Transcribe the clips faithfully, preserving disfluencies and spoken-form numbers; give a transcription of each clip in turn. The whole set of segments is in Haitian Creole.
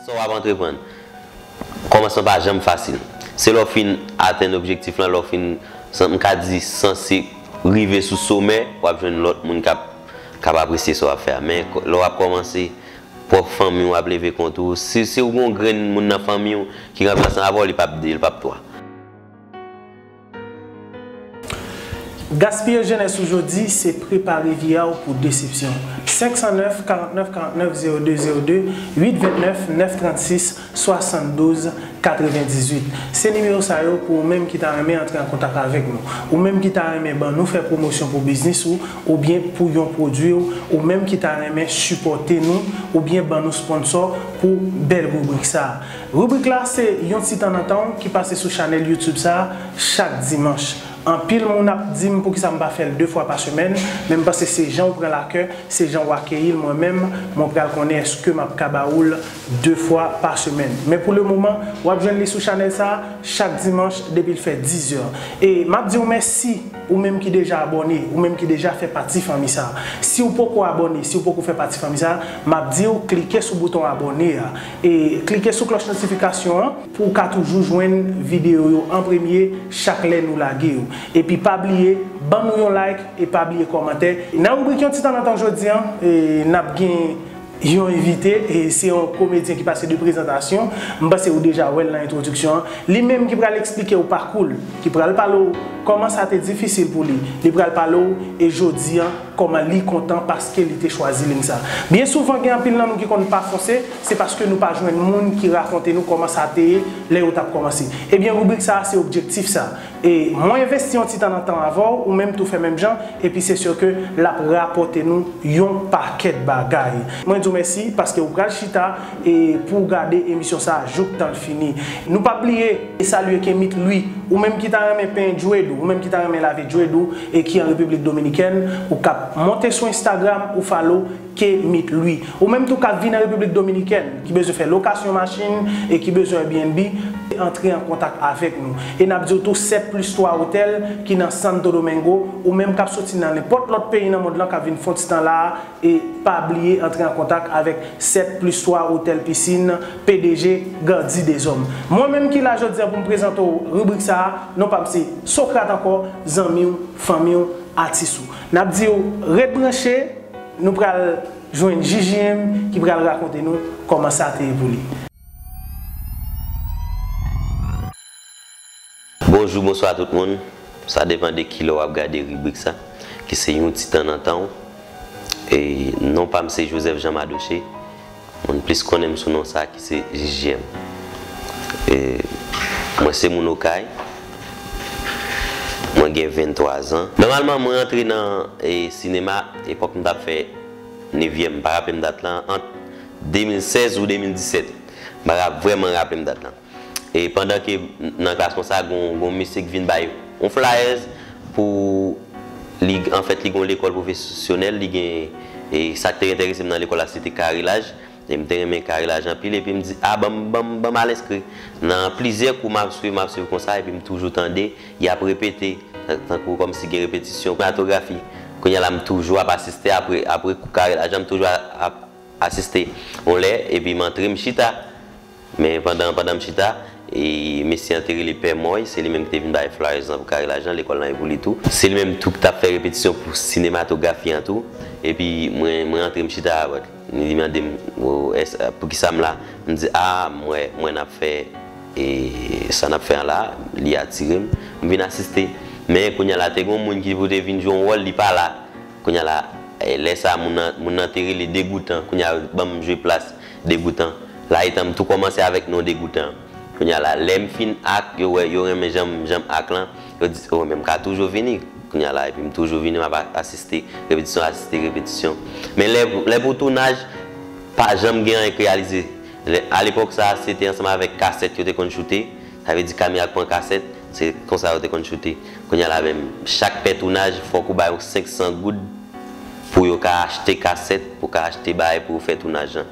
Sa w ap antreprann. Kòmansman pa janm fasil. Se lè w fin atenn objektif lan, lè w fin, san, m ka di, sanse rive sou somè, w ap jwenn lòt moun k ap, k ap apresye sa w ap fè a. Men, lè w ap kòmanse, pwòp fanmi w ap leve kont ou. Si, si w gen yon grenn moun nan fanmi w ki ranplasan avè w, li p ap de, li p ap twa. Gaspiye jenès ou jodi, se prepare vi a w pou desepsyon. Senk san nèf, karant nèf, karant nèf, zewo de, zewo de, uit vennèf, nèf trannsis, swasanndouz, katrevendizuit. Se nimewo sa yo pou ou menm ki ta renmen antre an kontak avèk nou. Ou menm ki ta renmen ban nou fè pwomosyon pou biznis ou, oubyen pou yon pwodui w, ou menm ki ta renmen sipòte nou, oubyen ban nou sponsò pou bèl ribrik sa a. Ribrik la se yon ti tan nan tan w ki pase sou chanèl YouTube sa a chak dimanch. Anpil moun ap di m poukisa m pa fè l de fwa pa semèn, men m panse se jan w pran l a kè, se jan w akeyi l, mwen menm, mwen pral konnen èske m ap ka ba ou l de fwa pa semèn. Men pou le moman, w ap jwenn li sou chanèl sa a chak dimanch depi l fè diz è. E m ap di w mèsi, ou menm ki deja abòne, ou menm ki deja fè pati fanmi sa a. Si w poko abòne, si w poko fè pati fanmi sa a, m ap di w klike sou bouton abòne a. E klike sou klòch notifikasyon an pou w ka toujou jwenn videyo yo an premye chak lè nou lage yo. Epi pa bliye, ban nou yon like e pa bliye kòmantè. Nan ribrik yon ti tan nan tan jodi a, e, n ap gen yon envite, e se yon komedyen ki pase de prezantasyon. M panse ou deja wè l nan entwodiksyon an. Li menm ki pral eksplike w pakou l, ki pral pale w kòman sa te difisil pou li. Li pral pale w, e jodi a, kòman li kontan paske li te chwazi liy sa. Byen souvan, gen anpil nan nou ki konn pa fonse, se paske nou pa jwenn moun ki rakonte nou kòman sa te ye lè yo t ap kòmanse. Ebyen, ribrik sa a se objektif sa. E mwen envesti yon ti tan nan tan avè w, ou menm tou fè menm jan, epi se si ke l ap rapòte nou yon pakèt bagay. Mwen di w mèsi paske ou pral chita e pou w gade emisyon sa a jouk tan l fini. Nou p ap bliye e salye Kemit Louis, ou menm ki ta renmen penyen djwed ou, ou menm ki ta renmen lave djwed ou e ki an Repiblik Dominikèn, ou k ap monte sou Instagram, ou follow Kemit Louis. Ou menm tou k ap vin an Repiblik Dominikèn, ki bezwen fè lokasyon machin e ki bezwen Airbnb, antre an kontak avèk nou. E n ap di w tou, sèt plis twa Hotel ki nan Santo Domingo, ou menm k ap soti nan nenpòt lòt peyi nan mond lan k ap vin fè yon ti tan la a, e pa bliye antre an kontak avèk sèt plis twa Hotel Piscine, P D G Gardy Deshommes. Mwen menm ki la jodi a pou m prezante w ribrik sa a, non pa m se Socrate ankò, zanmi w, fanmi w, atis ou. N ap di w ret branche, nou pral jwenn J J M ki pral rakonte nou kòman sa te ye pou li. Bonjou, bonswa tout moun. Sa depann de kilè w ap gade ribrik sa, ki se yon ti tan nan tan w. E non pa m se Joseph Jean Madoche. Moun plis konnen m sou non sa ki se J J M. E mwen se moun Okay. Mwen gen venntwa zan. Nòmalman, mwen antre nan, e, sinema epòk m t ap fè nevyèm, m pa raple m dat lan, ant de mil sèz ou de mil disèt. M pa ra-, vrèman raple m dat lan. E pandan ke nan klas konsa, gon, gon mesye ki vin bay yon flyers pou li, anfèt, li gon lekòl pwofesyonèl, li gen, e sa k te enterese m nan lekòl la, se te karelaj. E m te renmen karelaj anpil, epi m di, a, ban m, ban m, ban m al enskri. Nan plizyè kou m ap swiv, m ap swiv konsa, epi m toujou tande, y ap repete, tan-, tankou kòmsi gen repetisyon, sinematografi. Kounye a la, m toujou ap asiste apre, apre kou karelaj la, m toujou a-, ap asiste yon lè, epi m antre, m chita. Men pandan, pandan m chita, e mesye an te rele Pè Mòy, se li menm ki te vin bay flyers lan pou karelaj lan, lekòl lan e pou li tou. Se li menm tou ki t ap fè repetisyon pou sinematografi an tou. Epi mwen, mwen antre m chita, li mande m, "O, èske, poukisa m la?" M di, "A, m wè, m wè n ap fè, e, sa n ap fè an la, li atire m." M vin asiste. Men kounye a la, te gen yon moun ki pou te vin jwe yon wòl, li pa la. Kounye a la, e, lè sa a, moun nan, moun nan te rele Degoutan. Kounye a, yo ban m jwe plas Degoutan. La etan m tou kòmanse avèk non Degoutan. Kounye a la, lè m fin ak, yo wè, yo renmen jan m, jan m ak lan, yo di, "O, men m ka toujou vini." Kounye a la, epi m toujou vini, m ap a-, asiste repetisyon, asiste repetisyon. Men lè, lè pou tounaj, pa janm gen anyen k reyalize. Lè, alepòk sa a, se te ansanm avèk kasèt yo te konn choute. Sa vle di kamera k pran kasèt, se konsa yo te konn choute. Kounye a la menm, chak pè tounaj, fòk ou bay yon senk san goud pou yo ka achte kasèt, pou ka achte bagay pou yo fè tounaj lan.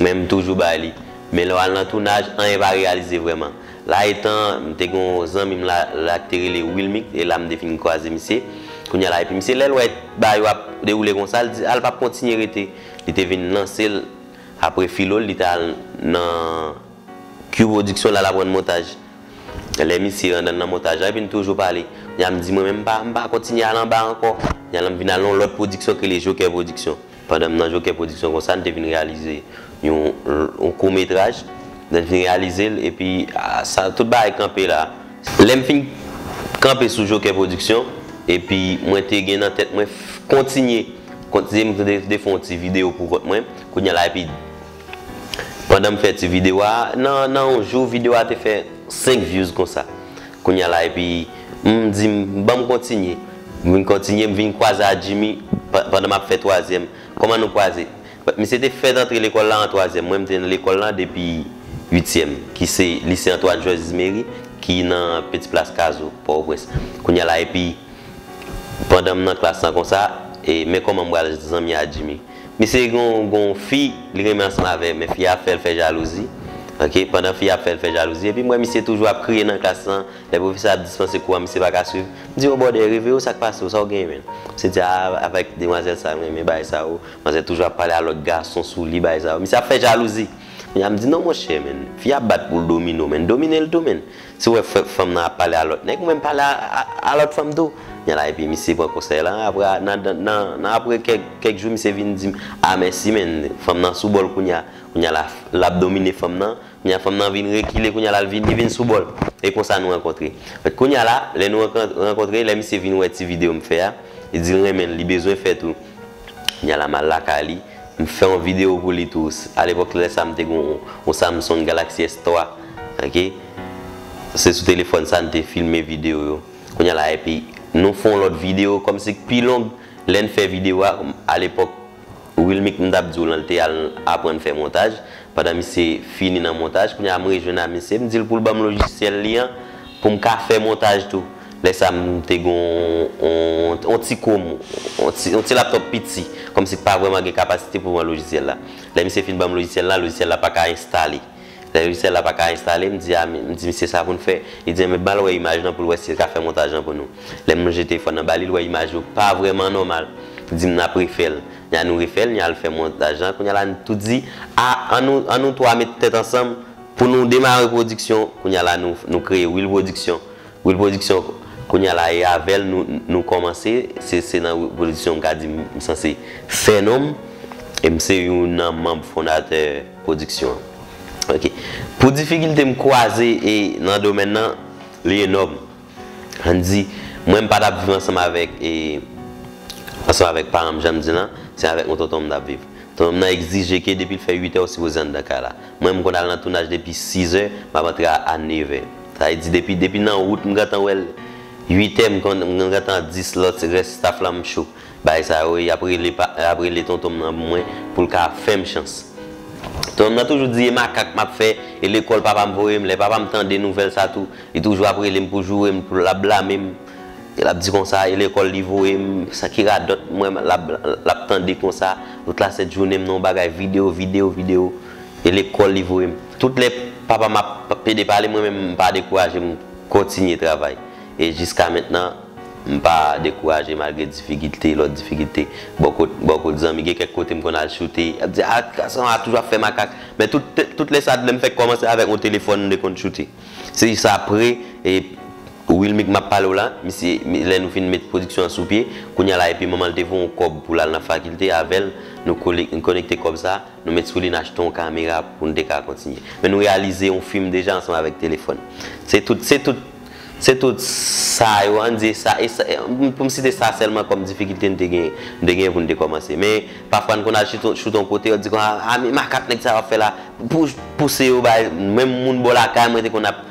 Men m toujou bay li. Men lè w al nan tounaj, anyen pa reyalize vrèman. La etan, m te gen yon zanmi m la, la ki te rele Wilmic, e la m te fin kwaze misye. Kounye a la, epi misye, lè l wè bagay yo ap dewoule konsa, l di, "A, l p ap kontinye rete." Li te vin lanse l Apre filo l, li t al nan Q Production, l al aprann montaj. Lè misye anndan nan montaj la, epi n toujou pale. Kounye a m di, mwen menm, m pa, m pa kontinye al anba ankò. Kounye a la, m vin al nan yon lòt pwodiksyon ki rele Joker Production. Pandan m nan Joker Production konsa, n te vin reyalize yon, yon kout metraj. Lè n vin reyalize l, epi, a, sa, tout bagay kanpe la. Lè m fin kanpe sou Joker Production, epi mwen te gen nan tèt mwen f-, kontinye, kontinye m te, te fè yon ti videyo pou kont mwen. Kounye a la, epi pandan m fè ti videyo a, nan, nan yon jou, videyo a te fè senk views konsa. Kounye a la, epi m di, m, ban m kontinye. M vin kontinye, m vin kwaze a Jimmy pa-, pandan m ap fè twazyèm. Kòman nou kwaze? Misye te fèt antre lekòl la an twazyèm. Mwen, m te nan lekòl la depi uityèm, ki se lise Antoine Georges Exumeri, ki nan Petit Place Cazeau, Pòtoprens. Kounye a la, epi pandan m nan klas lan konsa, e, men kòman m pral zanmi a Jimmy. Misye gon, gon fi, li renmen ansanm avè, men fi a ap fè l fè jalouzi. Ok, pandan fi a ap fè l fè jalouzi, epi m wè misye toujou ap kriye nan klas lan, lè pwofesè ap dispanse kou a, misye pa ka swiv. M di, o bòdè, reveye w, sa k pase w, sa w genyen, menn? Misye di, a, avèk demwazèl sa, m renmen bagay sa yo. Manzè toujou ap pale a lòt gason sou li, bagay sa yo. Misye ap fè jalouzi. Kounye a m di, non, monchè, menn, fi a ap bat pou l domine w, menn, domine l tou, menn. Si w wè f-, fanm nan ap pale a lòt nèg, ou menm pale a, a, a lòt fanm tou. Kounye a la, epi misye pran konsèy lan, apre, nan, nan, nan, nan apre kèk, kèk jou, misye vin di m, a, mèsi, menn, fanm nan sou bò l kounye a. Kounye a la, l ap domine fanm nan. Kounye a, fanm nan vin rekile, kounye a la, l vin, li vin sou bò l. E konsa nou rankontre. Kounye a la, lè nou rankan-, rankontre, lè misye vin wè ti videyo m fè a, li di l renmen l, li bezwen fè tou. Kounye a la, m al lakay li, m fè yon videyo pou li tou. Alepòk, lè sa, m te gen yon, yon Samsung Galaxy S twa. Ok? Se sou telefòn sa, n te filme videyo yo. Kounye a la, epi nou fè yon lòt videyo, kòmsi k pi long. Lè n fè videyo a, alepòk, Wilmic, m t ap di w lan, l te al aprann fè montaj. Pandan misye fini nan montaj, kounye a m rejwenn a misye, m di l pou l ban m lojisyèl li an, pou m ka fè montaj tou. Lè sa, m te gen yon, yon, yon ti kom, yon ti, yon ti laptòp piti, kòmsi k pa vrèman gen kapasite pou pran lojisyèl la. Lè misye fin ban m lojisyèl la, lojisyèl la pa ka enstale. Lè lojisyèl la pa ka enstale, m di, a, m di misye sa pou n fè. Li di, enben, ban l wè imaj lan pou l wè si l ka fè montaj lan pou nou. Lè m jete telefòn nan ba li, l wè imaj yo pa vrèman nòmal. Li di m n ap refè l. Nya nou refè l, nya l fè montaj lan. Kounye a la, n tou di, a, an nou, an nou twa met tèt ansanm pou nou demare pwodiksyon. Kounye a la, nou, nou kreye Will Production. Will Production, kounye a la, e avè l nou, nou kòmanse. Se, se nan Will Production m ka di m, m sanse fè non m. E m se youn nan manm fondatè pwodiksyon an. Ok. Pou difikilte m kwaze e nan domèn nan, li enòm. Ann di, mwen m pa t ap viv ansanm avèk, e, ansanm avèk paran m, jan m di lan, se avèk yon tonton m t ap viv. Tonton m nan egzije ke depi l fè uit è, ou sipoze anndan kay la. Mwen, m konn al nan tounaj depi sis è, m ap antre a, a nèf è. Sa vle di, depi, depi nan wout, m gentan wè l uit è, m konn, m gentan dis lòt rès staff lan, m cho. Bagay sa yo, y ap rele pa, y ap rele tonton m nan mwen pou l ka fè m chans. Tonton m nan toujou di, e makak m ap fè, e lekòl papa m voye m. Lè papa m tande nouvèl sa tou, li toujou ap rele m pou joure m, pou l ap blame m. E l ap di konsa, e lekòl li voye m, sa ki radòt mwen, l ap, l ap tande konsa, tout lasent jounen m nan yon bagay videyo, videyo, videyo. E lekòl li voye m. Tout lè papa m ap pede pale, mwen menm m pa dekouraje, m kontinye travay. E jiska mentnan, m pa dekouraje malgre difikilte, lòt difikilte. Bò kot, bò kot zanmi, gen kèk kote m konn al choute. Y ap di, a, gason an toujou ap fè makak. Men tout, tout lè sa, lè m fèk kòmanse avèk yon telefòn, m te konn choute. Se jis apre, e, Wilmic m ap pale w la, misye, mi-, lè nou fin met pwodiksyon an sou pye, kounye a la, epi manman l te voye yon kòb pou l al nan fakilte avè l, nou kole-, nou konekte kòb sa, nou met sou li, n achte yon kamera pou n te ka kontinye. Men nou reyalize yon fim deja ansanm avèk telefòn. Se tout, se tout, se tout sa yo, ann di sa, e sa, e, pou m site sa sèlman kòm difikilte n te gen, n te gen pou n te kòmanse. Men, pafwa n konn al choute, choute yon kote, yo di kon, a, a, men makak nèg sa yo ap fè la, pou, pouse yo bay, menm moun bò lakay mwen te konn ap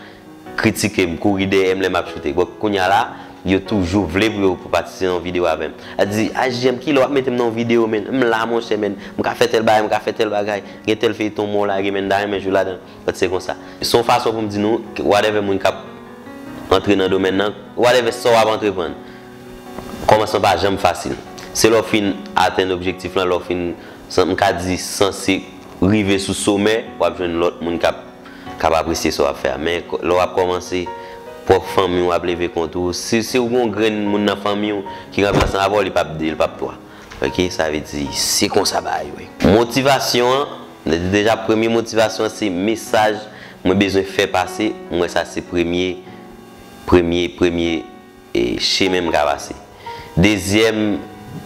kritike m, kouri dèyè m lè m ap choute. Bon, kounye a la, yo toujou vle pou yo pou patisipe nan yon videyo avè m. A di, a, J M, kilè w ap mete m nan yon videyo, menn? M la, monchè, menn. M ka fè tèl bagay, m ka fè tèl bagay. Gen tèl feyton mwen lage, menn, m ta renmen jwe ladan. Donk, se konsa. Se yon fason pou m di nou, whatever moun k ap antre nan domèn nan, whatever sa w ap antreprann, kòmansman pa janm fasil. Se lè w fin atenn objektif lan, lè w fin, san, m ka di, sanse rive sou somè, w ap jwenn lòt moun k ap k ap apresye sa w ap fè a. Men, lè w ap kòmanse, pwòp fanmi w ap leve kont ou. Si, si w gen yon grenn moun nan fanmi w ki kanpe ansanm avè w, li p ap de, li p ap twa. Ok? Sa vle di, se konsa bagay yo ye. Motivasyon an, Deja, premye motivasyon an se mesaj mwen bezwen fè pase, m wè sa se premye, premye, premye e, chemen m ka pase. Dezyèm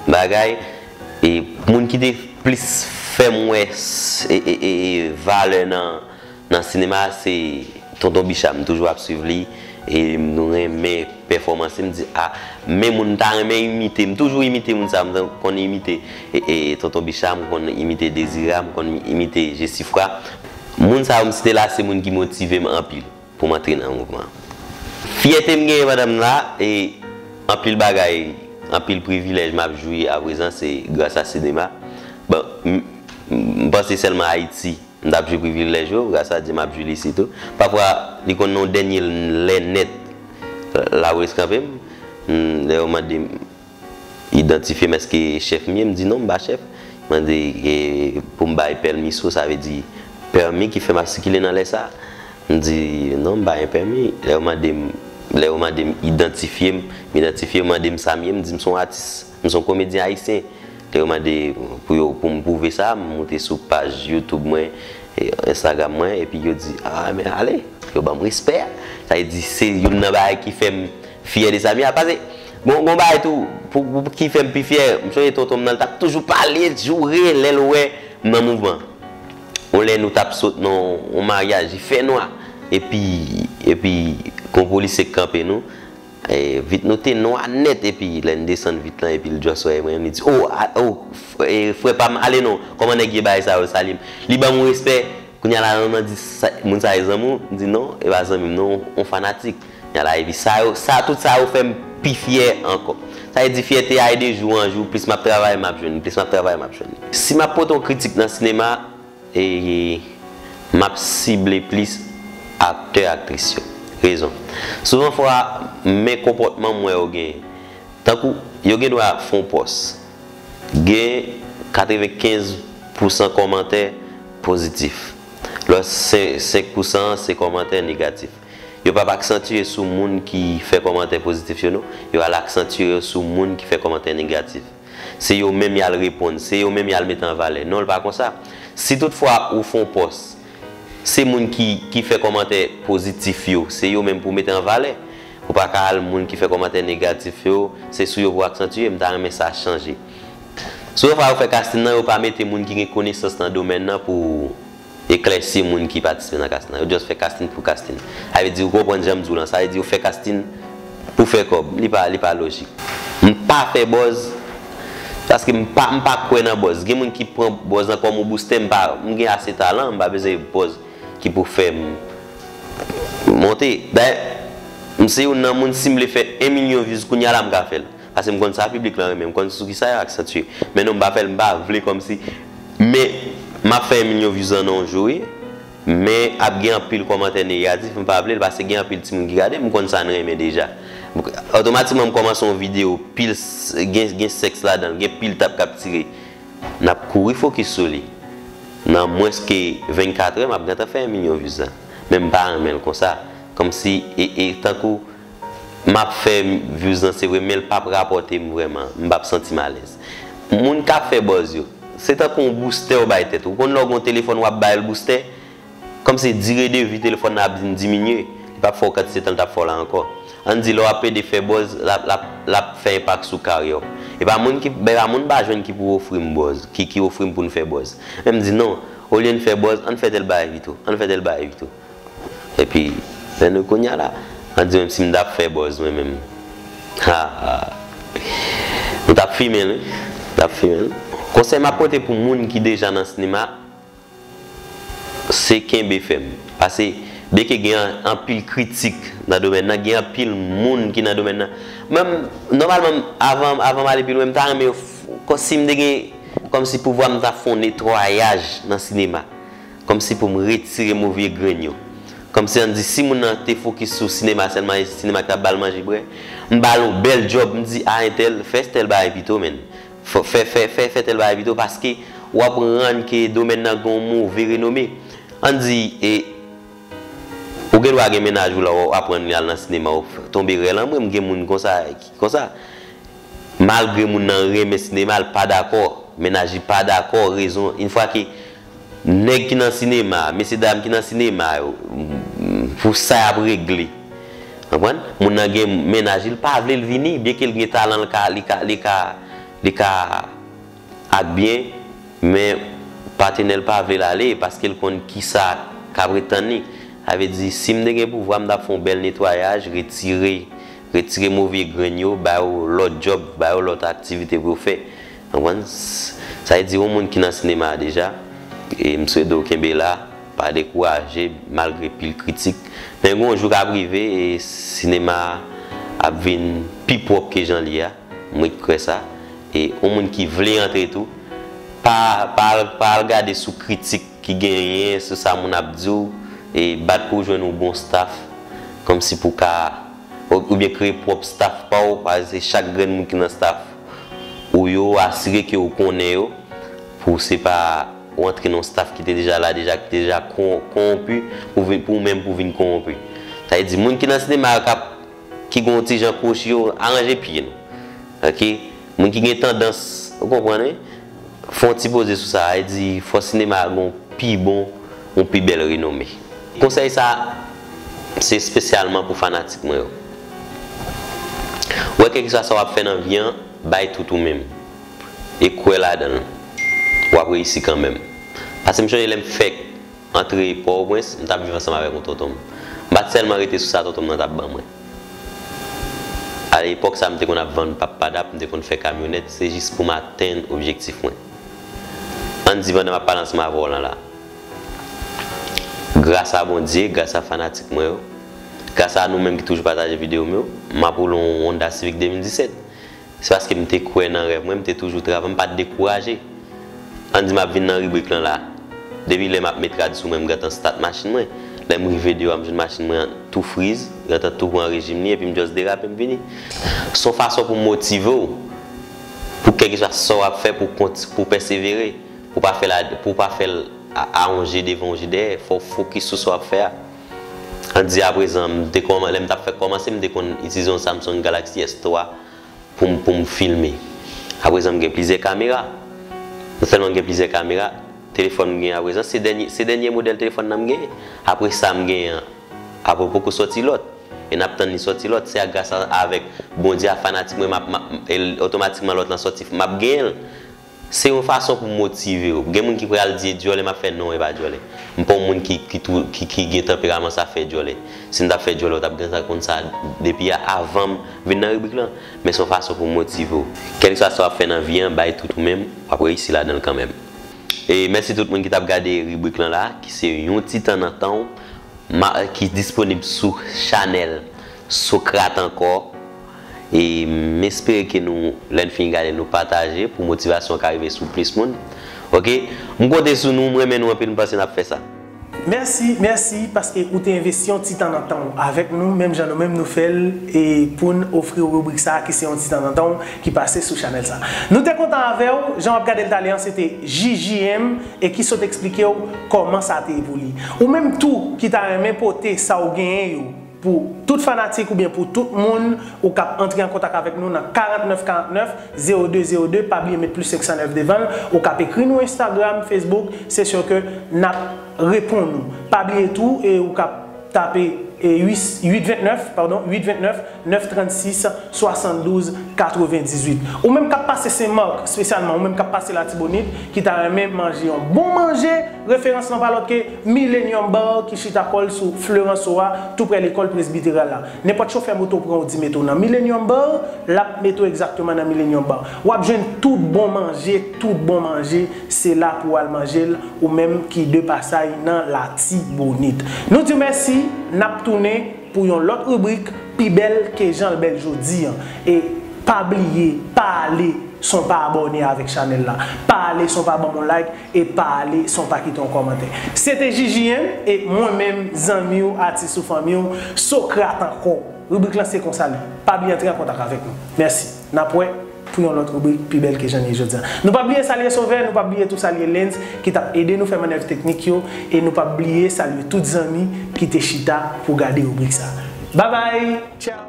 bagay, e, moun ki te plis fè m wè s- e, e, e, e, valè nan, nan sinema, se Tonton Bicha. M toujou ap swiv li, e m renmen pèfòmans li. M di, a, men moun m ta renmen imite. M toujou imite moun sa, m konn imite e, e, Tonton Bicha, m konn imite Dezira, m konn imite Jesifra. Moun sa yo m site la, se moun ki motive m anpil pou m antre nan mouvman. Fyète m genyen pandan m la, e anpil bagay, anpil privilèj m ap jwi aprezan, se gras a sinema. Bon, m, m panse sèlman Ayiti, m t ap jwi privilèj yo, gras a Dye m ap jwi l isit tou. Pafwa, li konn nan yon dènye lè nèt, la polis kanpe m. M, lè yo mande m, idantifye m, èske chèf m ye? M di non, m pa chèf. Mande e, pou m bay pèmi sou, sa vle di pèmi ki fè m ap sikile nan lè sa. M di non, m pa gen pèmi. Lè yo mande m, lè yo mande m idantifye m, m idantifye yo, mande m sa m ye, m di m se yon atis, m se yon komedyen ayisyen. Lè yo mande pou yo, pou m pwouve sa, m moute sou paj YouTube mwen, e, Instagram mwen, epi yo di, a, men ale, yo ban m respè. Sa vle di se youn nan bagay ki fè m fyè de sa m ye a. Pase, bon, gon bagay tou, pou, pou, ki fè m pi fyè, m sonje tonton m nan, l t ap toujou pale, joure, lè l wè m nan mouvman. Yon lè nou t ap sot nan yon maryaj, li fè nwa, epi, epi, gon polisye k kanpe nou, e, vit nou te nwa nèt, epi lè n desann vit lan, epi l just wè mwen, li di, o, a, o, f- e, frè pa m, ale non, kòman nèg ye, bagay sa yo, salye m. Li ban m yon respè, Kounye a la, nan di sa- moun sa e zanmi w? M di non, e pa zanmi m non, on fanatik. Kounye a la, epi sa yo, sa, tout sa yo fè m pi fyè ankò. Sa vle di fyète a e de jou an jou, plis m ap travay, m ap jwenn li, plis m ap travay, m ap jwenn li. Si m ap pote yon kritik nan sinema, e, m ap sible plis aktè, aktris yo. Rezon. Souvan fwa, men konpòtman m wè yo genyen. Tankou, yo gen dwa fè yon pòs. Gen katrevenkenz pousan kòmantè pozitif. Lòt sen- senk pousan an se kòmantè negatif. Yo p ap aksantye sou moun ki fè kòmantè pozitif yo non. Yo al aksantye yo sou moun ki fè kòmantè negatif. Se yo menm y al reponn, se yo menm y al met an valè. Non, l pa konsa. Si toutfwa ou fè yon pòs, se moun ki, ki fè kòmantè pozitif yo, se yo menm pou w mete an valè. Ou pa ka al moun ki fè kòmantè negatif yo, se sou yo pou w aksantye. M ta renmen sa chanje. Souvantfwa yo fè casting nan, yo pa mete moun ki gen konesans nan domèn nan pou eklèsi moun ki patisipe nan casting nan. Yo just fè casting pou casting. Sa vle di, ou konprann jan m di w lan, sa vle di yo fè casting pou fè kòb. Li pa, li pa lojik. M pa fè buzz, paske m pa, m pa kwè nan buzz. Gen moun ki pran buzz lan kòm yon boostè, m pa, m gen ase talan, m pa bezwen buzz ki pou fè m monte. Dayè, m se youn nan moun, si m vle fè en milyon views kounye a la, m ka fè l. Paske m konn sa piblik lan renmen, m konn sou kisa yo aksantye. Men non, m pa fè l, m pa vle kòmsi. Men, m ap fè en milyon views an nan yon jou, wi. Men, ap gen anpil kòmantè negatif, m pa vle l, paske gen anpil timoun ki gade, m konn sa n renmen deja. Otomatikman, m kòmanse yon videyo, pil, s- gen, gen sèks ladan l, gen pil tap k ap tire. N ap kouri fokis sou li. Nan mwens ke vennkatrè, m ap gentan fè en milyon views la. Men m pa renmen l konsa. Kòmsi, e, e tankou, m ap fè views lan, se vre, men l p ap rapòte m vrèman. M p ap santi m alèz. Moun k ap fè buzz yo, se tankou yon boostè w bay tèt ou. Ou konn lè w gen yon telefòn, w ap ba l boostè? Kòmsi dire de vi telefòn nan ap vin diminye. Li p ap fè w kantite tan l t ap fè w la ankò. Ann di, lè w ap plede fè buzz, l ap, l ap, l ap fè enpak sou karyè w. E pa moun ki, e pa moun m pa jwenn ki pou ofri m buzz, ki, ki ofri m pou n fè buzz. Men m di, non, olye n fè buzz, ann fè tèl bagay pito. Ann fè tèl bagay pito. Epi, men nou kounye a la, ann di menm si m t ap fè buzz mwen menm. Ha, ha. M t ap fimen l, wi. M t ap fimen l. Konsèy m ap pote pou moun ki deja nan sinema, se kenbe fèm. Paske, byenke gen an- anpil kritik nan domèn nan, gen anpil moun ki nan domèn nan. Mwen, nòmalman, avan, avan m ale pi lwen, m ta renmen, f- kòm si m te gen, kòmsi pouvwa m ta fè yon netwayaj nan sinema. Kòmsi pou m retire move grenn yo. Kòmsi ann di, si moun nan te fokis sou sinema sèlman, e sinema ki t ap ba l manje bwè, m ba l yon bèl djòb, m di, a entèl, fè tèl bagay pito, menn. Fò- Fè, fè, fè, fè tèl bagay pito, paske w ap rann ke domèn nan gen yon move renome. Ann di, e, ou gen dwa gen mennaj ou la, w ap rann li al nan sinema, w tonbe rèl anmwe, m gen moun konsa, ki konsa. Malgre moun nan renmen sinema, l pa dakò, mennaj li pa dakò, rezon, yon fwa ke Nèg ki nan sinema, mesye dam ki nan sinema yo, pou sa y ap regle. Konprann? Moun nan gen mennaj, li pa vle l vini, byenke l gen talan, li ka, li ka, li ka, li ka ak byen, men patnè l pa vle l ale, paske l konn kisa k ap ret tann li. Sa vle di, si m te gen pouvwa, m t ap fè yon bèl netwayaj, retire, retire move grenn yo, ba yo lòt djòb, ba yo lòt aktivite pou yo fè. Konprann? Sa vle di, yon moun ki nan sinema a deja, e m swete w kenbe la, pa dekouraje, malgre pil kritik. Men gon jou k ap rive, e sinema a ap vin pi pwòp ke jan l ye a. Mwen kwè sa. E yon moun ki vle antre tou, pa, pa, al- pa al gade sou kritik ki genyen, sou sa moun ap di w, e bat pou w jwenn yon bon staff, kòmsi pou w ka, ou- oubyen kreye pwòp staff pa w, paske se chak grenn moun ki nan staff ou yo, asire ke w konnen yo, pou se pa ou antre nan yon staff ki te deja la, deja, ki te deja kon- kowonpi, pou vin, pou w menm pou w vin kowonpi. Sa vle di, moun ki nan sinema yo k ap ki gen yon ti jan kwochi yo, aranje pye nou. Ok? Moun ki gen tandans, ou konprann, wi? Fè yon ti poze sou sa, e di, fò sinema a gen yon pi bon, yon pi bèl renome. Konsèy sa, se espesyalman pou fanatik mwen yo. Wè, kèlkeswa sa w ap fè nan vi an, bay tout ou menm. E kwè ladan l. W ap reyisi kanmenm. Paske m sonje lè m fèk antre Pòtoprens, m t ap viv ansanm avèk yon tonton m. M pa t sèlman rete sou sa tonton m nan t ap ban mwen. Alepòk sa, m te konn ap vann pap padap, m te konn fè kamyonèt, se jis pou m atenn objektif mwen. Ann di pandan m ap pale ansanm avè w lan la, gras a Bondye, gras a fanatik mwen yo, gras a nou menm ki toujou pataje videyo m yo, m ap woule yon Honda Civic de mil disèt. Se paske m te kwè nan rèv mwen, m te toujou travay, m pa t dekouraje. Ann di m ap vin nan ribrik lan la. Depi lè m ap met rad sou mwen, m gentan stat machin mwen. Lè m rive deyò a, m jwenn machin mwen tou friz, gentan tou pran rejim li, epi m just derape, m vini. Se yon fason pou motive w, pou kèlkeswa sa w ap fè, pou kont- pou pèsevere, pou pa fè l a- pou pa fè l a- a yon je devan, yon je dèyè. Fò w fokis sou sa w ap fè a. Ann di aprezan, m te kòman- lè m t ap fèk kòmanse, m te konn itilize yon Samsung Galaxy S twa pou m, pou m filme. Aprezan, m gen plizyè kamera. Non sèlman m gen plizyè kamera, telefòn m gen aprezan, se dènye, se dènye modèl telefòn nan m genyen. Apre sa, m genyen, apre poko sòti lòt. E n ap tann li sòti lòt. Se a gras a- avèk Bondye a fanatik mwen, m ap, m ap, e otomatikman lòt lan sòti, m ap genyen l. Se yon fason pou motive w. Gen moun ki pral di, e dyòlè m ap fè, non, e pa dyòlè. M pa yon moun ki, ki, tou- ki, ki gen tanperaman sa fè dyòlè. Si m t ap fè dyòlè, w t ap gentan konn sa depi a- avan m vin nan ribrik lan. Men se yon fason pou motive w. Kèlkeswa sa w ap fè nan vi an, bay tout ou menm, w ap reyisi ladan l kanmenm. E mèsi tout moun ki t ap gade ribrik lan la, ki se Yon Ti Tan nan Tan w, ma- ki disponib sou chanèl Socrate Ankò. E m espere ke nou, lè n fin gade l, nou pataje pou motivasyon an ka rive sou plis moun. Ok? M konte sou nou, m renmen nou anpil, m panse n ap fè sa. Mèsi, mèsi, paske ou te envesti yon ti tan nan tan w avèk nou, menm jan nou menm nou fè l, e pou n ofri w ribrik sa a ki se Yon Ti Tan nan Tan w ki pase sou chanèl sa. Nou te kontan avè w, jan w ap gade l talè an, se te J J M, e ki sot eksplike w kòman sa te ye pou li. Ou menm tou ki ta renmen pote sa w genyen yo pou tout fanatik oubyen pou tout moun, ou k ap antre an kontak avèk nou nan karant nèf karant nèf, zewo de zewo de, pa bliye met plis senk san nèf devan l. Ou k ap ekri nou Instagram, Facebook, se si ke n ap reponn ou. Pa bliye tou, e ou k ap tape, e, uit, uit vennèf, padon, uit vennèf, nèf trannsis, swasanndouz, katrevendizuit. Ou menm k ap pase Senmak, espesyalman, ou menm k ap pase Latibonit, ki ta renmen manje yon bon manje, referans lan pa lòt ke Millennium Bar ki chita kò l sou Fleranso a, tou prè lekòl presbiteral la. Nenpòt chofè moto pran w di mete w nan Millennium Bar, l ap mete w egzakteman nan Millennium Bar. W ap jwenn tout bon manje, tout bon manje, se la pou w al manje l, ou menm ki de pasay nan Latibonit. Nou di w mèsi, n ap tounen pou yon lòt ribrik, pi bèl ke jan l bèl jodi an. E pa bliye, pa ale san w pa abòne avèk chanèl la. Pa ale san w pa ban m yon like e pa ale san w pa kite yon kòmantè. Se te J J M e mwen menm, zanmi w, atis ou, fanmi w, Socrate Ankò. Ribrik lan se konsa l ye. Pa bliye antre an kontak avèk nou. Mèsi. N ap wè pou yon lòt ribrik pi bèl ke jan n ye jodi a. Nou p ap bliye salye Sovè, nou p ap bliye tou salye Lens ki t ap ede nou fè mannèv teknik yo, e nou p ap bliye salye tout zanmi ki te chita pou gade ribrik sa. Babay, tchaw!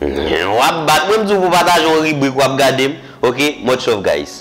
W ap bat mwen, m di w pou pataje yon ribrik, w ap gade m. Ok, much love, guys.